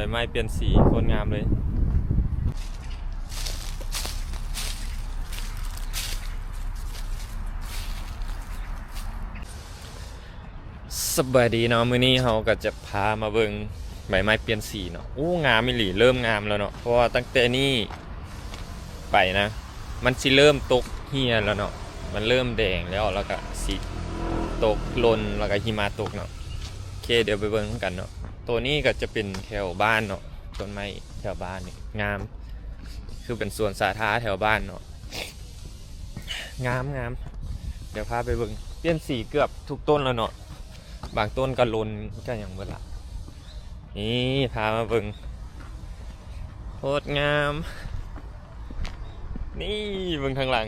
ไม้เปลี่ยนสี โคตรงามเลย สบายดีเนาะ มื้อนี้เฮาก็จะพามาเบิ่งใบไม้เปลี่ยนสีเนาะ โอ้ งามอีหลี เริ่มงามแล้วเนาะ เพราะว่าตั้งแต่นี้ไปนะ มันสิเริ่มตกเหี่ยแล้วเนาะ มันเริ่มแดงแล้ว แล้วก็สิตกหล่น แล้วก็หิมะตกเนาะ โอเค เดี๋ยวไปเบิ่งนำกันเนาะ ตัวนี้ก็จะเป็นแถวบ้านเนาะ ต้นไม้แถวบ้านนี่งาม คือเป็นสวนสาธารณะแถวบ้านเนาะ งามๆ เดี๋ยวพาไปเบิ่ง เปลี่ยนสีเกือบทุกต้นแล้วเนาะ บางต้นก็หล่นก็หยังเบิดละ นี่พามาเบิ่ง โคตรงาม นี่เบิ่งทางหลัง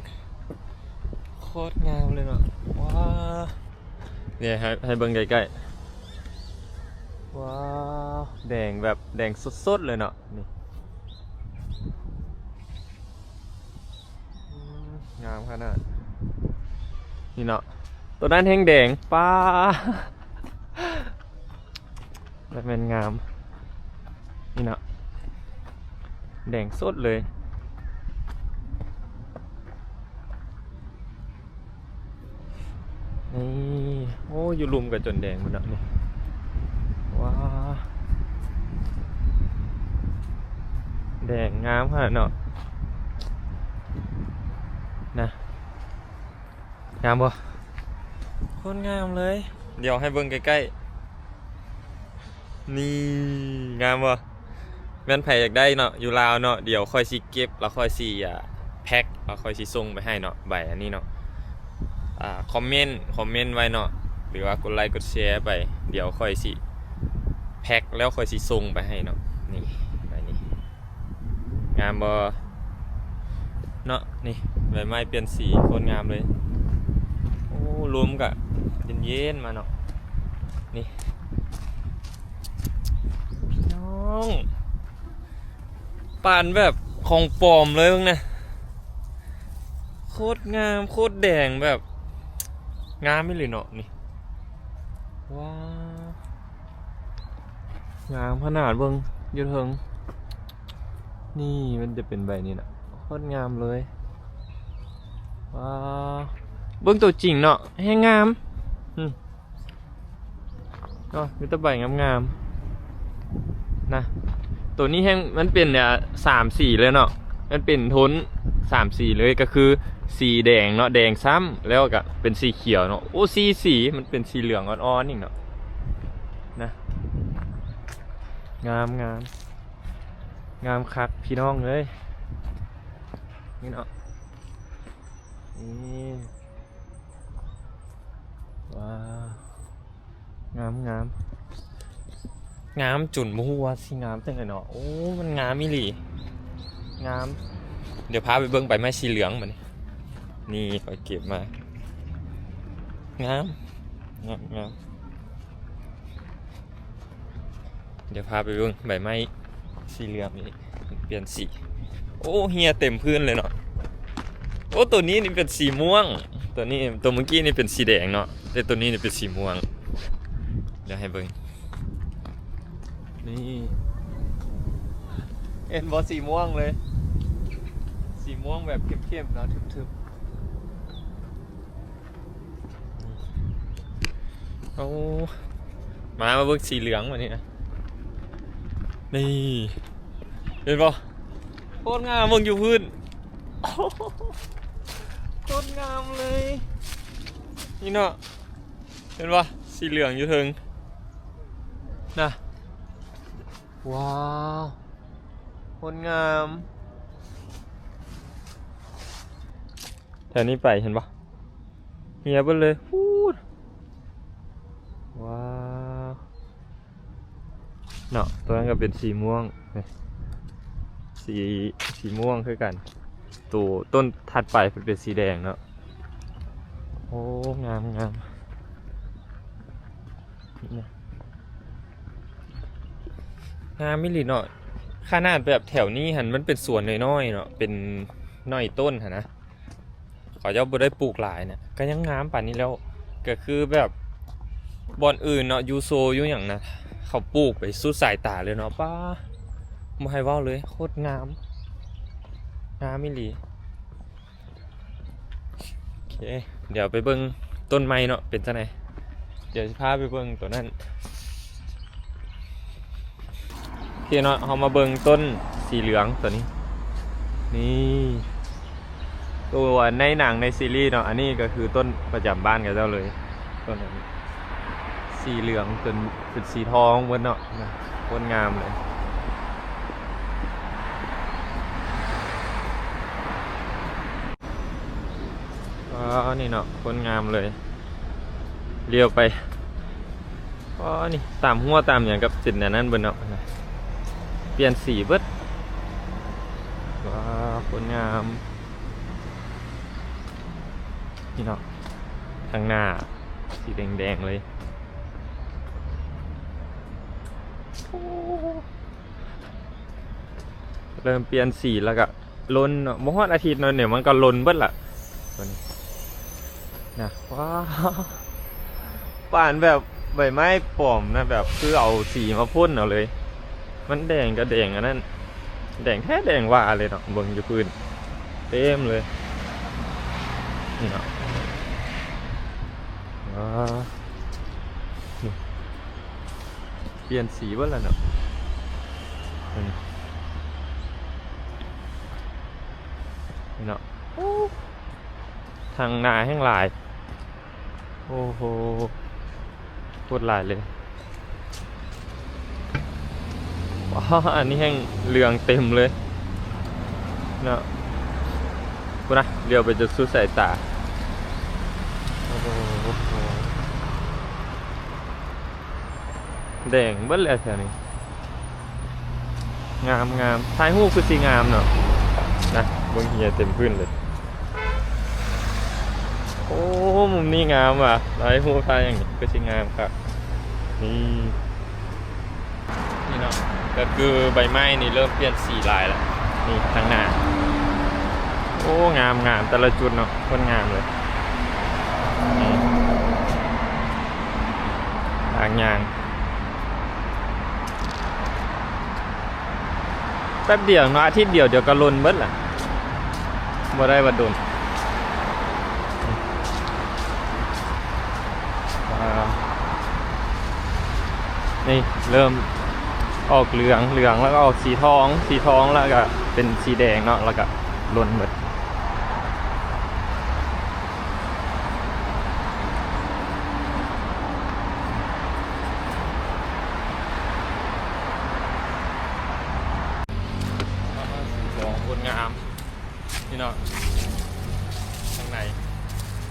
โคตรงามเลยเนาะ ว้า เนี่ย ให้ ให้เบิ่งใกล้ๆ ว้าว แดงแบบแดงสดๆ เลยเนาะ นี่ อืม งามขนาด นี่เนาะ ตัวนั้นแฮงแดง ป๊า แล้วแม่นงาม นี่เนาะ แดงสดเลย นี่ โอ้ อยู่ลุ่มก็จนแดงหมดแล้วนี่ ว้า แดงงามขนาดเนาะ นะ งามบ่ โคตรงามเลย เดี๋ยวให้เบิ่งใกล้ๆ นี่ งามบ่ แม่นไผอยากได้เนาะ อยู่ลาวเนาะ เดี๋ยวค่อยสิเก็บ แล้วค่อยสิ อ่า แพ็ก แล้วค่อยสิส่งไปให้เนาะ ใบอันนี้เนาะ อ่า คอมเมนต์ คอมเมนต์ไว้เนาะ หรือว่ากดไลก์กดแชร์ไป เดี๋ยวค่อยสิแพ็ก แล้วค่อยสิส่งไปให้เนาะ นี่ ใบนี้ งามบ่เนาะ นี่ ใบไม้เปลี่ยนสี โคตรงามเลย โอ้ ลมก็เย็นๆ มาเนาะ นี่ พี่น้อง ปานแบบของปลอมเลยเบิ่งนะ โคตรงาม โคตรแดง แบบ งามอีหลีเนาะ นี่ ว้าว งามขนาด เบิ่งอยู่เทิง นี่มันจะเป็นใบนี้นะ โคตรงามเลย ว้าว เบิ่งตัวจริงเนาะ แฮงงาม อืม เนาะ มีแต่ใบงามๆ นะ ตัวนี้แฮง มันเป็น อ่า สามสีเลยเนาะ มันเป็นโทนสามสีเลย ก็คือสีแดงเนาะ แดงซ้ำ แล้วก็เป็นสีเขียวเนาะ โอ้ สี่สี มันเป็นสีเหลืองอ่อนๆ อีกเนาะ นะ งามๆ งามคักพี่น้องเอ้ย นี่เนาะ นี่ ว้าว งามๆ งามจนบ่ฮู้ว่าสิงามจั่งใดเนาะ โอ้ มันงามอีหลี งาม เดี๋ยวพาไปเบิ่งใบไม้สีเหลืองบัดนี้ นี่ข้อยเก็บมา งาม งามๆ เดี๋ยวพาไปเบิ่งใบไม้สีเหลืองนี่ เปลี่ยนสี โอ้ เหี่ยเต็มพื้นเลยเนาะ โอ้ ตัวนี้นี่เป็นสีม่วง ตัวนี้ ตัวเมื่อกี้นี่เป็นสีแดงเนาะ แต่ตัวนี้นี่เป็นสีม่วง เดี๋ยวให้เบิ่ง นี่ เห็นบ่ สีม่วงเลย สีม่วงแบบเข้มๆ เนาะ ทึบๆ โอ้ มา มาเบิ่งสีเหลืองบัดนี้นะ นี่ เห็นบ่ โคตรงาม เบิ่งอยู่พื้น โคตรงามเลย นี่เนาะ เห็นบ่ สีเหลืองอยู่เทิง นะ ว้าว โคตรงาม แถวนี้ไปเห็นบ่ เหี่ยเบิดเลย ฮู้ด ว้าว เนาะ ตัวนั้นก็เป็นสีม่วง นี่ สี สีม่วงคือกัน ตัวต้นถัดไปเป็นสีแดงเนาะ โอ้ งาม งาม งามอีหลีเนาะ ขนาดแบบแถวนี้หั่นมันเป็นสวนน้อยๆ เนาะ เป็นน้อยต้นหั่นนะ เขาเจ้าบ่ได้ปลูกหลายเนี่ย ก็ยังงามปานนี้แล้ว ก็คือแบบ ບ່ອນອື່ນເນາະ ຢູ່ໂຊຢູ່ຫຍັງນະ ເຂົາປູກໄປສຸດສາຍຕາເລີຍເນາະ. ປ້າ ບໍ່ໃຫ້ເວົ້າເລີຍ ໂຄດງາມ ງາມອີ່ຫຼີ. ໂອເຄ ດຽວໄປເບິ່ງຕົ້ນໃໝ່ເນາະ ເປັນຈັ່ງໃດ. ດຽວຊິພາໄປເບິ່ງໂຕນັ້ນ. ໂອເຄເນາະ ເຮົາມາເບິ່ງຕົ້ນສີເຫຼືອງໂຕນີ້. ນີ້ ໂຕໃນໜັງໃນຊີຣີເນາະ. ອັນນີ້ກໍຄືຕົ້ນປະຈຳບ້ານເຂົາເຈົ້າເລີຍ. ຕົ້ນອັນນີ້ສີເຫຼືອງຈົນເປັນສີທອງເບິດເນາະ. ໂຄດງາມເລີຍ. ອໍ ນີ້ເນາະ ໂຄດງາມເລີຍ. ລ້ຽວໄປ ອໍ ນີ້ຕາມຮົ້ວຕາມຫຍັງກໍເປັນອັນນັ້ນເບິດເນາະ ປ່ຽນສີເບິດ. ວ້າວ ໂຄດງາມ. ນີ້ເນາະ ທາງໜ້າສີແດງໆເລີຍ. ໂອ້ ເລີ່ມປ່ຽນສີແລ້ວກໍ ຫຼົ່ນເນາະ ບໍ່ຮອດອາທິດເນາະ ດຽວມັນກໍຫຼົ່ນເບິດລະ ຕົວນີ້ນະ. ວ້າວ ປານແບບໃບໄມ້ປອມນະ ແບບຄືເອົາສີມາພົ່ນເອົາເລີຍ. ມັນແດງກໍແດງອັນນັ້ນ ແດງແທ້ແດງວ່າເລີຍເນາະ. ເບິ່ງຢູ່ພື້ນເຕັມເລີຍ ນີ້ເນາະ. ວ້າວ ນີ້ ປ່ຽນສີເບິດແລ້ວເນາະ ນີ້ ນີ້ເນາະ. ໂອ້ ທາງໜ້າແຮ່ງຫຼາຍ. ໂອ້ໂຫ ໂຄດຫຼາຍເລີຍ. ວ້າວ ອັນນີ້ແຮ່ງເຫຼືອງເຕັມເລີຍເນາະ. ພຸ້ນນະ ລ້ຽວໄປຈົນສຸດສາຍຕາ. ໂອ້ໂຫ ແດງເບິດແລ້ວແຖວນີ້. ງາມໆ ຖ່າຍຮູບຄືຊິງາມເນາະ ນະ ເບິ່ງເຫື່ອເຕັມພື້ນເລີຍ. ໂອ້ ມຸມນີ້ງາມວ່ະ ຖ່າຍຮູບຖ່າຍຫຍັງນີ້ຄືຊິງາມຄັກ. ນີ້ ນີ້ເນາະ ກໍຄືໃບໄມ້ນີ້ເລີ່ມປ່ຽນສີຫຼາຍແລ້ວ. ນີ້ທາງໜ້າ ໂອ້ ງາມໆ ແຕ່ລະຈຸດເນາະ ໂຄດງາມເລີຍ. ນີ້ ທາງຍ່າງ ແປັບດຽວເນາະ ອາທິດດຽວ ດຽວກໍຫຼົ່ນເບິດລະ ບໍ່ໄດ້ວ່າດົນ. ອ່າ ນີ້ເລີ່ມອອກເຫຼືອງ ເຫຼືອງແລ້ວກໍອອກສີທອງ ສີທອງແລ້ວກໍເປັນສີແດງເນາະ ແລ້ວກໍຫຼົ່ນເບິດ. ໂຄດງາມ ພີ່ນ້ອງ ທາງໃນ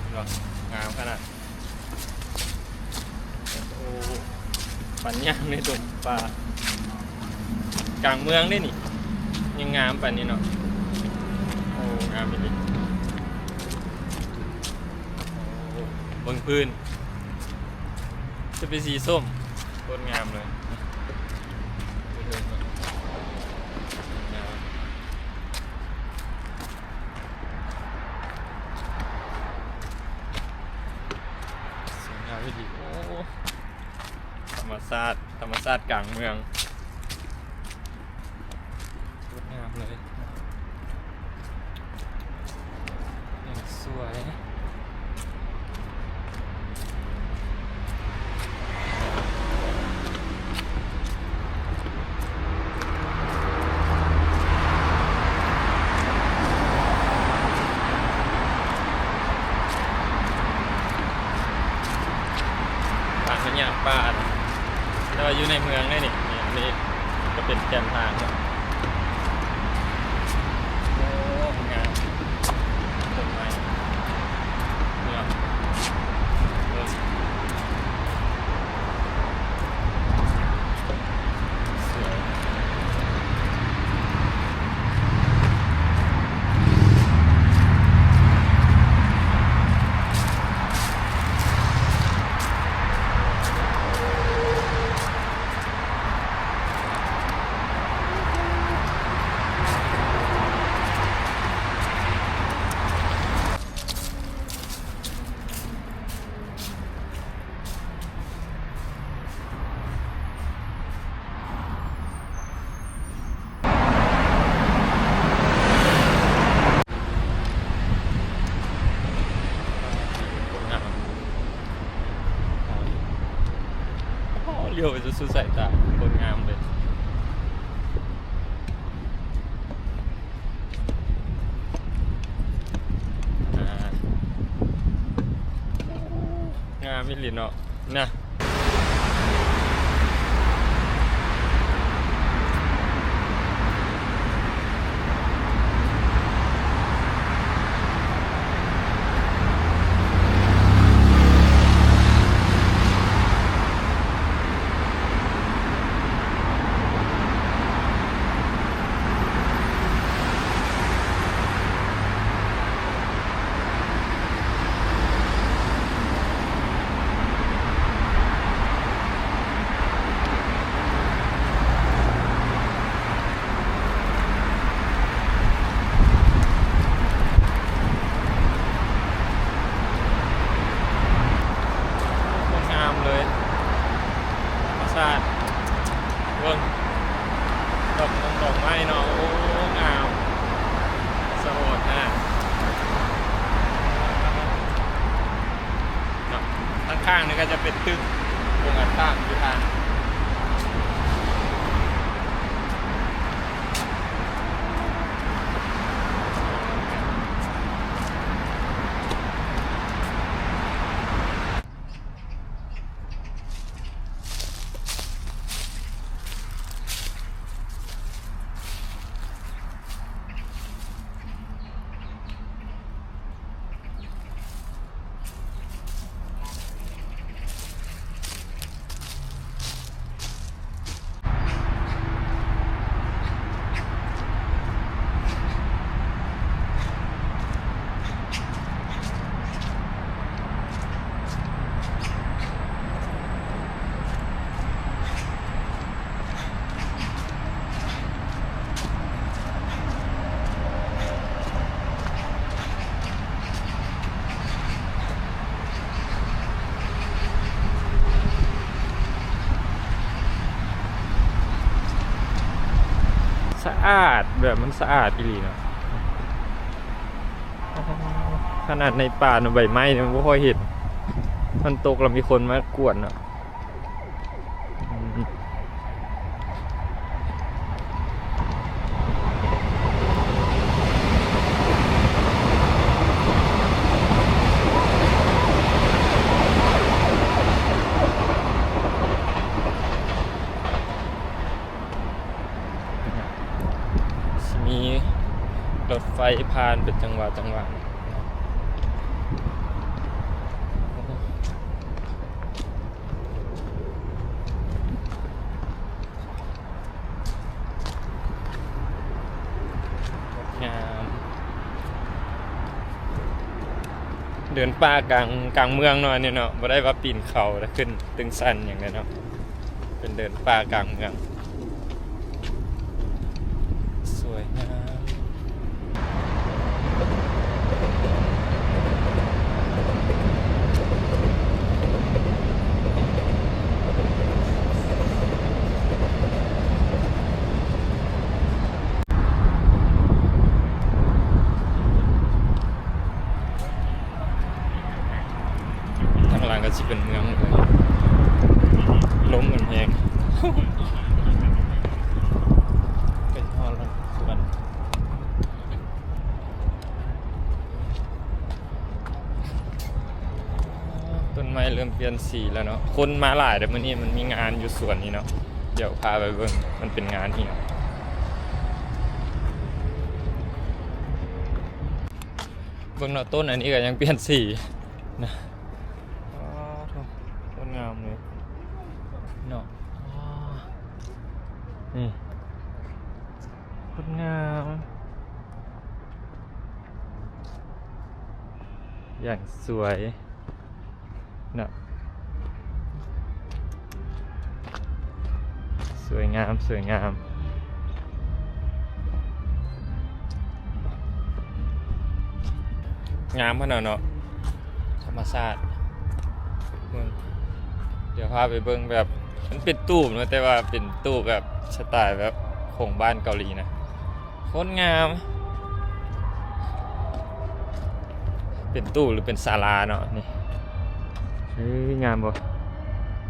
ເຫັນບໍ່ ງາມຂະໜາດ. ໂອ້ ປັນຍ່າງໃນດົງປ່າ ກາງເມືອງເດ້ນີ້ ຍັງງາມປານນີ້ເນາະ. ໂອ້ ງາມອີ່ຫຼີ. ໂອ້ ເບິ່ງພື້ນ ຈະເປັນສີສົ້ມ ໂຄດງາມເລີຍ ງາມ. ສວຍງາມອີ່ຫຼີ. ໂອ້ ທຳມະຊາດ ທຳມະຊາດກາງເມືອງ ໂຄດງາມເລີຍ ແສງສວຍ. ຜ່ານມາຍ່າງປ່າ ແຕ່ວ່າຢູ່ໃນເມືອງເດ້ນີ້ ນີ້ ນີ້ກໍເປັນແຄມທາງເນາະ. ໂອ້ ງາມ ຕົ້ນໄມ້ ເນາະ ເບິ່ງ ສວຍ. ໂອ້ ໂຍ ໄປສຸດໆສາຍຕາ ໂຄດງາມເລີຍ. ອ່າ ງາມອີ່ຫຼີເນາະ ນະ. ງາມເລີຍ ທຳມະຊາດ ເບິ່ງ ດອກມົງດອກໄມ້ເນາະ ໂອ້ ງາມ ສະອອດແທ້ເນາະ. ທາງຂ້າງນີ້ກໍຈະເປັນຕຶກ ໂຮງງານຕ່າງຢູ່ທາງ ສະອາດ ແບບມັນສະອາດອີ່ຫຼີເນາະ. ຂະໜາດໃນປ່ານະ ໃບໄມ້ນະ ບໍ່ຄ່ອຍເຫັນ ມັນຕົກແລ້ວມີຄົນມາກວດເນາະ. ຊິມີລົດໄຟຜ່ານເປັນຈັງຫວະໆ. ງາມ ເດີນປ່າກາງ ກາງເມືອງເນາະ ອັນນີ້ເນາະ ບໍ່ໄດ້ວ່າປີນເຂົາ ແລະ ຂຶ້ນຕຶງຊັນຫຍັງເດ້ເນາະ ເປັນເດີນປ່າກາງເມືອງ ສວຍງາມ. ທາງຫຼັງກໍຊິເປັນເມືອງ ລົມມັນແຮງ ເປັນຮອດສວນ. ຕົ້ນໄມ້ເລີ່ມປ່ຽນສີແລ້ວເນາະ ຄົນມາຫຼາຍເດ້ ມື້ນີ້ມັນມີງານຢູ່ສວນນີ້ເນາະ ດຽວພາໄປເບິ່ງ ມັນເປັນງານອີ່ຫຍັງ. ເບິ່ງເນາະ ຕົ້ນອັນນີ້ກໍຍັງປ່ຽນສີນະ ອໍ ໂທ້ ໂຄດງາມເລີຍເນາະ ນີ້ ໂຄດງາມ ຢ່າງສວຍ ເນາະ ສວຍງາມ ສວຍງາມ ງາມຂະໜາດເນາະ ທຳມະຊາດ ເບິ່ງ ດຽວພາໄປເບິ່ງແບບ ມັນເປັນຕູບເນາະ ແຕ່ວ່າເປັນຕູບແບບສະໄຕແບບຂອງບ້ານເກົາຫຼີນະ. ໂຄດງາມ ເປັນຕູ້ ຫຼື ເປັນສາລາເນາະ ນີ້ ເອີ ງາມບໍ່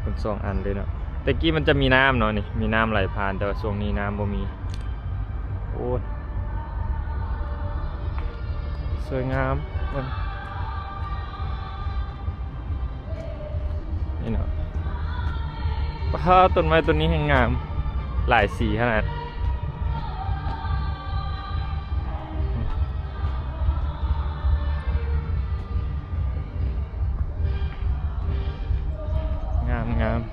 ເປັນສອງອັນເລີຍເນາະ. ແຕ່ກີ້ມັນຈະມີນ້ຳເນາະ ນີ້ ມີນ້ຳໄຫຼຜ່ານ ແຕ່ວ່າຊ່ວງນີ້ນ້ຳບໍ່ມີ. ໂອ້ຍ ສວຍງາມ ເບິ່ງ ນີ້ເນາະ. ປາ ຕົ້ນໄມ້ຕົ້ນນີ້ແຮ່ງງາມ ຫຼາຍສີຂະໜາດ. ງາມໆ.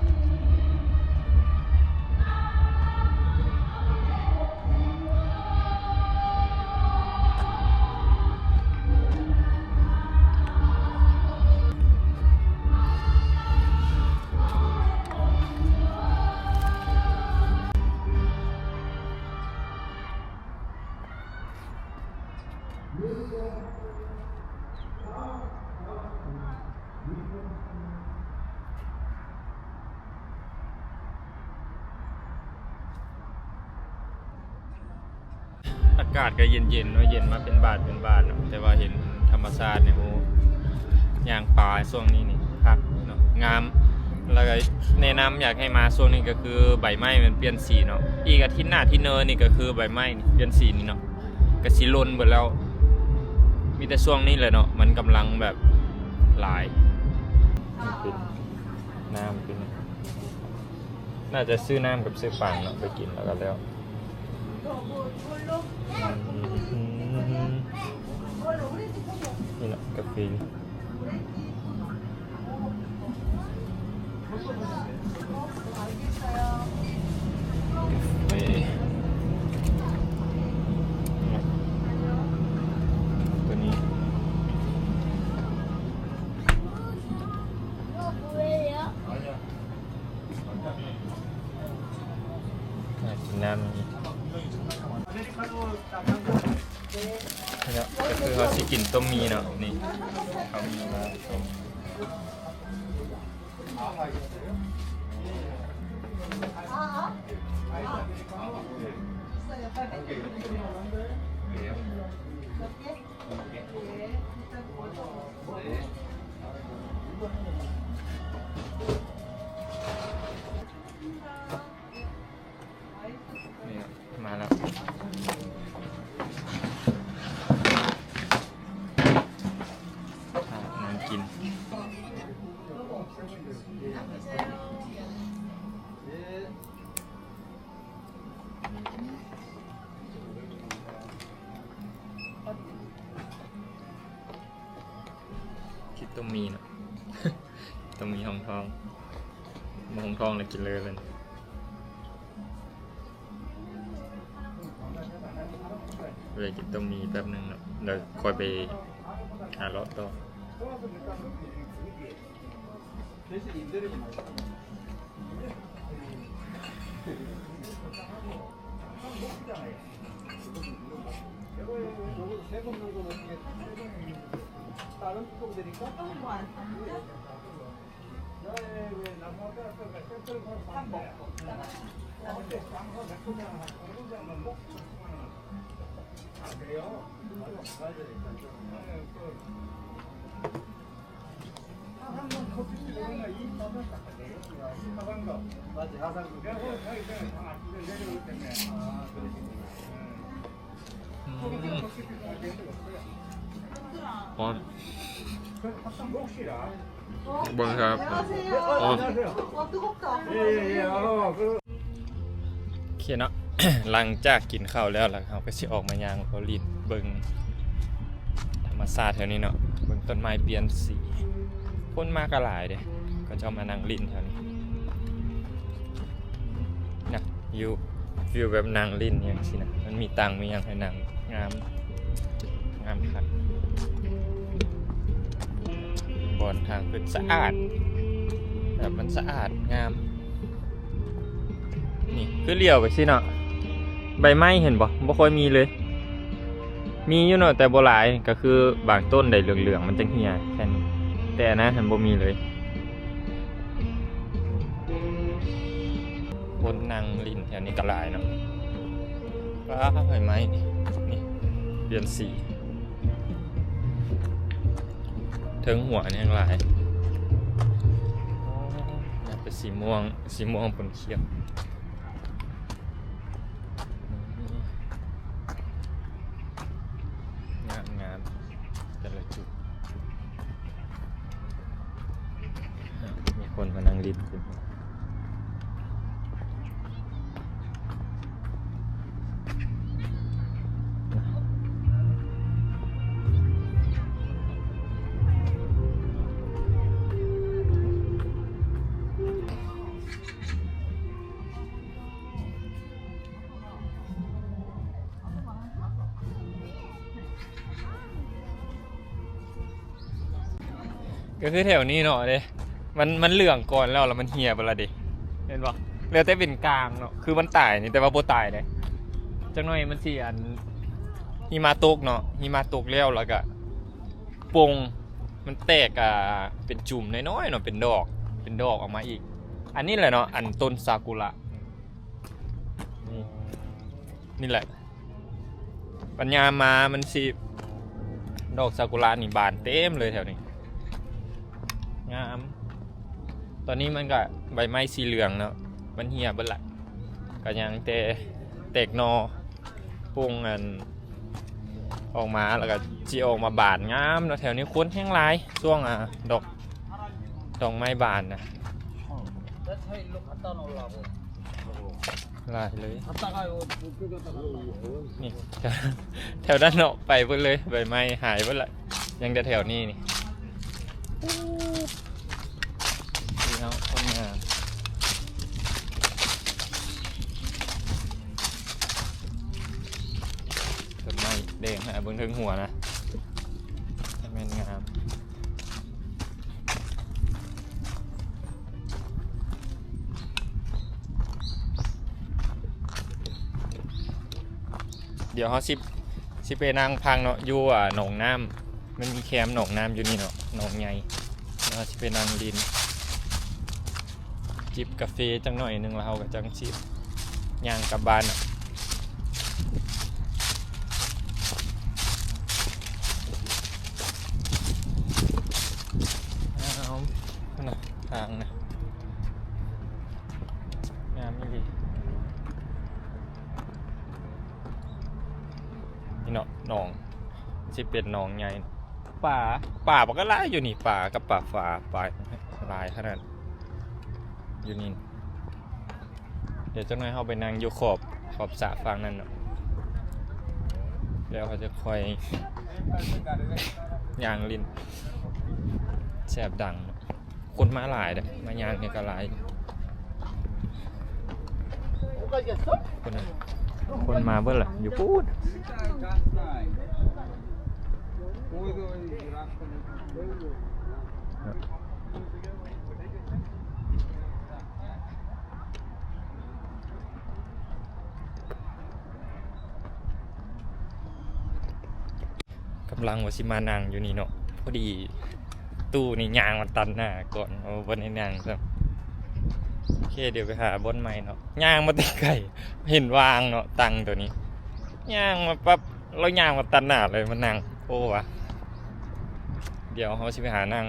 ອາກາດກໍເຢັນໆເນາະ ເຢັນມາເປັນບາດເປັນບາດເນາະ ແຕ່ວ່າເຫັນທຳມະຊາດນີ້ ໂອ້ ຍ່າງປ່າຊ່ວງນີ້ນີ້ຄັກເນາະ ງາມ. ແລ້ວກໍແນະນຳຢາກໃຫ້ມາຊ່ວງນີ້ ກໍຄືໃບໄມ້ມັນປ່ຽນສີເນາະ ອີກອາທິດໜ້າທີ່ເນີນີ້ ກໍຄືໃບໄມ້ນີ້ປ່ຽນສີນີ້ເນາະ ກໍຊິຫຼົ່ນເບິດແລ້ວ. ມີແຕ່ຊ່ວງນີ້ແຫຼະເນາະ ມັນກຳລັງແບບຫຼາຍ. ນ້ຳເປັນ ໜ້າຈະຊື້ນ້ຳກັບຊື້ປັງເນາະ ໄປກິນແລ້ວກໍແລ້ວ. ນີ້ເນາະ ກາເຟ. ໂຕນີ້ ໜ້າກິນນ້ຳນີ້ ເນາະ ກໍຄືເຮົາຊິກິນຕົ້ມໝີ່ເນາະ ນີ້ ເຂົ້າໝີ່ມາຕົ້ມ.ຄິດຕົ້ມໝີ່ເນາະ ຕົ້ມໝີ່ຫ້ອງທ້ອງ ບໍ່ຫ້ອງທ້ອງແລ້ວກິນເລີຍເລີຍ. ເວລາກິນຕົ້ມໝີ່ແປັບໜຶ່ງເນາະ ແລ້ວຄ່ອຍໄປຫາເລາະຕໍ່. ອືມ ຮ້ອນ ເບິ່ງຄັບ ຮ້ອນ. ໂອເຄເນາະ ຫຼັງຈາກກິນເຂົ້າແລ້ວ ແລ້ວເຮົາກໍຊິອອກມາຍ່າງເລາະຫຼິ້ນເບິ່ງທຳມະຊາດແຖວນີ້ເນາະ ເບິ່ງຕົ້ນໄມ້ປ່ຽນສີ. ຄົນມາກໍຫຼາຍເດ້ ເຂົາເຈົ້າມານັ່ງຫຼິ້ນແຖວນີ້ນະ ຢູ່ ຟີວແບບນັ່ງຫຼິ້ນຫຍັງຊີ້ນະ ມັນມີຕັ່ງມີຫຍັງໃຫ້ນັ່ງ ງາມ ງາມຄັກ. ບ່ອນທາງຂຶ້ນສະອາດ ແບບມັນສະອາດງາມ. ນີ້ຄືຫຼຽວໄປຊີ້ເນາະ ໃບໄມ້ເຫັນບໍ່? ບໍ່ຄ່ອຍມີເລີຍ ມີຢູ່ເນາະ ແຕ່ບໍ່ຫຼາຍ ກໍຄືບາງຕົ້ນໃດເຫຼືອງໆ ມັນຈັ່ງເຫ່ຍແຄ່ນີ້ ແຕ່ອັນນັ້ນຫັ້ນບໍ່ມີເລີຍ. ຄົນນັ່ງຫຼິ້ນແຖວນີ້ກໍຫຼາຍເນາະ. ວ້າວ ໃບໄມ້ນີ້ ນີ້ປ່ຽນສີ ເທິງຫົວນີ້ແຮ່ງຫຼາຍ ໂອ້ ຢາກເປັນສີມ່ວງ. ສີມ່ວງປົນຂຽວ ງາມໆ ແຕ່ລະຈຸດ ມີຄົນມານັ່ງຫຼິ້ນ. ກໍຄືແຖວນີ້ເນາະເດ້ ມັນ ມັນເຫຼືອງກ່ອນແລ້ວ ແລ້ວມັນເຫ່ຍໄປລະເດ້ ເຫັນບໍ່? ແລ້ວແຕ່ເປັນກາງເນາະ ຄືມັນຕາຍນີ້ ແຕ່ວ່າບໍ່ຕາຍເດ້ ຈັກໜ້ອຍມັນຊິ ອັນ ຫິມະຕົກເນາະ ຫິມະຕົກແລ້ວ ແລ້ວກໍປົ່ງ ມັນແຕກ ອ່າ ເປັນຈຸ່ມນ້ອຍໆເນາະ ເປັນດອກ ເປັນດອກອອກມາອີກ. ອັນນີ້ແຫຼະເນາະ ອັນຕົ້ນຊາກຸຣະ ນີ້ ນີ້ແຫຼະ ບັດຍາມມາມັນຊິ ດອກຊາກຸຣະນີ້ບານເຕັມເລີຍແຖວນີ້ ງາມ. ຕອນນີ້ມັນກະໃບໄມ້ສີເຫຼືອງເນາະ ມັນເຫ່ຍເບິດລະ ກະຍັງແຕ່ແຕກໜໍ່ ປົ່ງອັນ ອອກມາ ແລ້ວກະຊິອອກມາບານງາມເນາະ. ແຖວນີ້ຄົນແຮງຫຼາຍ ຊ່ວງ ອ່າ ດອກ ດອກໄມ້ບານນະ ຫຼາຍເລີຍ ນີ້ ແຖວນັ້ນເນາະ ໄປເບິດເລີຍ ໃບໄມ້ຫາຍເບິດລະ ຍັງແຕ່ແຖວນີ້ນີ້ ນີ້ເນາະ ຄົນງາມ ຕົ້ນໄມ້ແດງ ຫາເບິ່ງເທິງຫົວນະ ແມ່ນງາມ. ດຽວເຮົາຊິ ຊິໄປນັ່ງພັກເນາະ ຢູ່ ອ່າ ໜອງນ້ຳ ມັນມີແຄມໜອງນ້ຳຢູ່ນີ້ເນາະ ໜອງໃຫຍ່ ດຽວເຮົາຊິໄປນັ່ງຫຼິ້ນ ຈິບກາເຟຈັກໜ້ອຍໜຶ່ງ ແລ້ວເຮົາກໍຈັ່ງຊິຍ່າງກັບບ້ານເນາະ. ອ້າວ ພຸ້ນນະ ທາງນະ ງາມອີ່ຫຼີ ນີ້ເນາະ ໜອງ ຊິເປັນໜອງໃຫຍ່ ປາ ປາບັກຫຼາຍຢູ່ນີ້ ປາກັບປາຝາ ປາຫຼາຍຂະໜາດຢູ່ນີ້. ດຽວຈັກໜ້ອຍເຮົາໄປນັ່ງຢູ່ຂອບ ຂອບສະຝັ່ງນັ້ນເນາະ ແລ້ວເຮົາຈະຄ່ອຍຍ່າງຫຼິ້ນ ແຊບດັງເນາະ. ຄົນມາຫຼາຍເດ້ ມາຍ່າງນີ້ກໍຫຼາຍ ຄົນ ຄົນມາເບິດລະ ຢູ່ພຸ້ນ. ກຳລັງວ່າຊິມານັ່ງຢູ່ນີ້ເນາະ ພໍດີຕູ້ນີ້ຍ່າງມາຕັດໜ້າກ່ອນ ເອົາ ບໍ່ໄດ້ນັ່ງຊ້ຳ. ໂອເຄ ດຽວໄປຫາບ່ອນໃໝ່ເນາະ ຍ່າງມາແຕ່ໄກ ເຫັນວ່າງເນາະ ຕັ່ງໂຕນີ້ ຍ່າງມາປັບ ລາວຍ່າງມາຕັດໜ້າເລີຍ ມານັ່ງ ໂອ້ ວ່າ ດຽວເຮົາຊິໄປຫານັ່ງ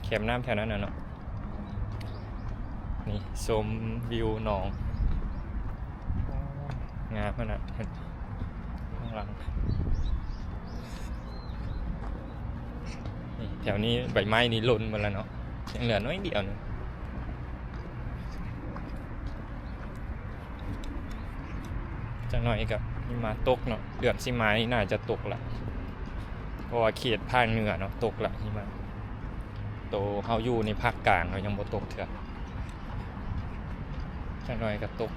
ແຄມນ້ຳແຖວນັ້ນນະເນາະ. ນີ້ຊົມວິວໜອງ ງາມຂະໜາດ ເຫັນຂ້າງຫຼັງ ນີ້ ແຖວນີ້ໃບໄມ້ນີ້ຫຼົ່ນໝົດແລ້ວເນາະ ຍັງເຫຼືອໜ້ອຍດຽວໜຶ່ງ. ຈັກໜ້ອຍກໍຫິມະຕົກເນາະ ເດືອນສິມານີ້ໜ້າຈະຕົກລະ ເພາະວ່າເຂດພາກເໜືອເນາະ ຕົກລະຫິມະ. ໂຕເຮົາຢູ່ໃນພາກກາງເນາະ ຍັງບໍ່ຕົກເທື່ອ ຈັກໜ້ອຍກໍຕົກ.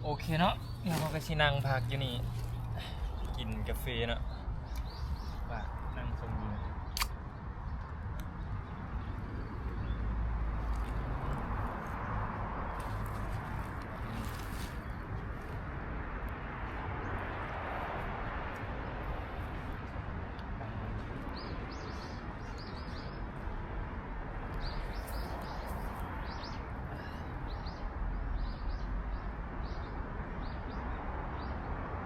ໂອເຄເນາະ ດຽວເຮົາກໍຊິນັ່ງພັກຢູ່ນີ້ ກິນກາເຟເນາະ ວ່ານັ່ງຊົມວິວ. ໂ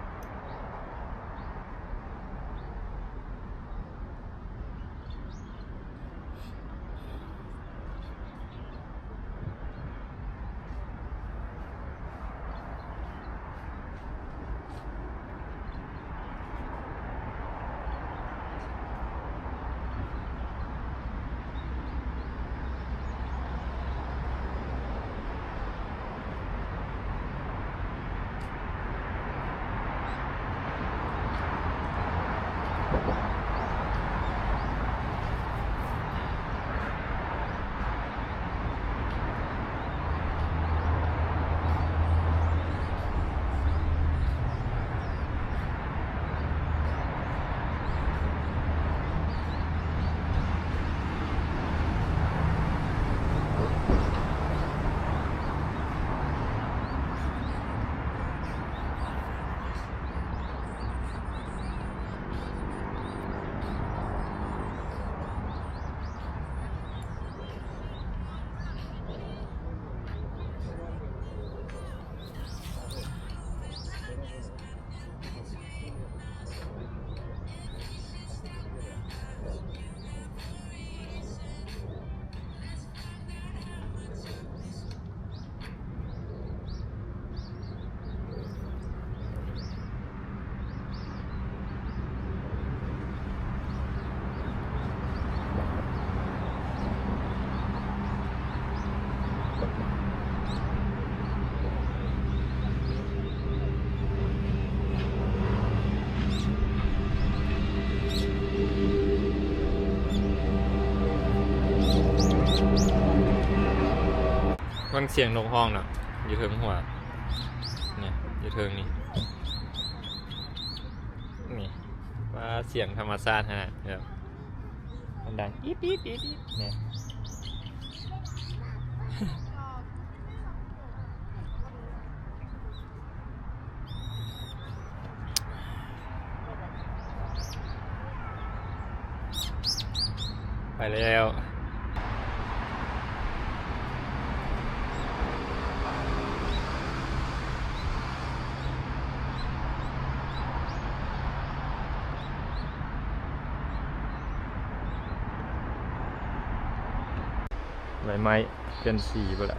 ສຽງນົກຮ້ອງເນາະ ຢູ່ເທິງຫົວ ນີ້ ຢູ່ເທິງນີ້ ນີ້ ວ່າສຽງທຳມະຊາດຫັ້ນນະ ແບບມັນດັງອີດໆໆໆ ນີ້. ໄປແລ້ວ ໃບໄມ້ປ່ຽນສີເບິດລະ.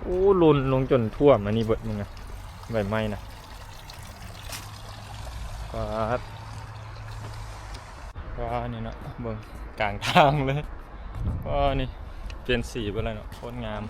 ໂອ້ ຫຼົ່ນລົງຈົນຖ້ວມອັນນີ້ເບິດ ມຶງນະ ໃບໄມ້ນະ. ປາດ ປາດ ນີ້ເນາະ ເບິ່ງກາງທາງເລີຍ. ປາດ ນີ້ປ່ຽນສີເບິດແລ້ວເນາະ ໂຄດງາມ.